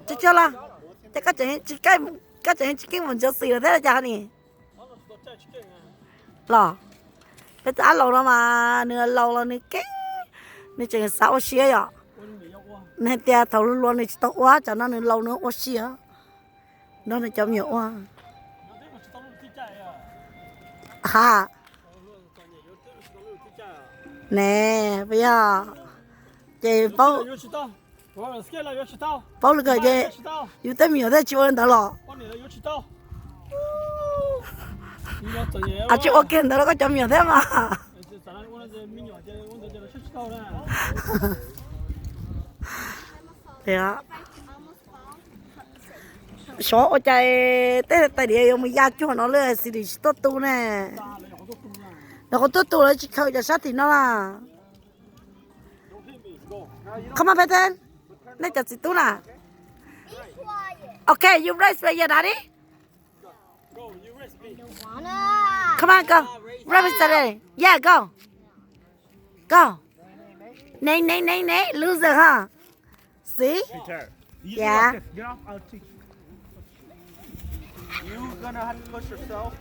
Tsis tso los, ces koj tseem tsis keej mus ntsuav xis lawm thiab los cas ni? Los, peb tus ab laus no mas nws laus los nws keej, nws tseem xav ua si yom. Nws hais tias thaum hluas nws tsis tau ua, tsam no nws laus nws ua si nrog nws cov me nyuam ua. Ha, ne, puas yog? Ces paub, paub lawm kawg ces yus tej me nyuam thiaj tsis ua li ntawd los. Tsis ua kiag ntawd rau koj cov me nyuam thiab mas. Xyov ua cas tej tais diav yuav mus ya cuag no lawm, xis lis tsis tuaj tu ne. Nws qhuav tuaj tu lawv tsis khaws cov sab tim no las. Come on, Peten. Nej cov txiv tub na. Okay, you raise your daddy. Come on, go. Raise your daddy. Yeah, go. Go. Nay, nay, nay, nay, loser, huh? See? Yeah. You gonna have to push yourself.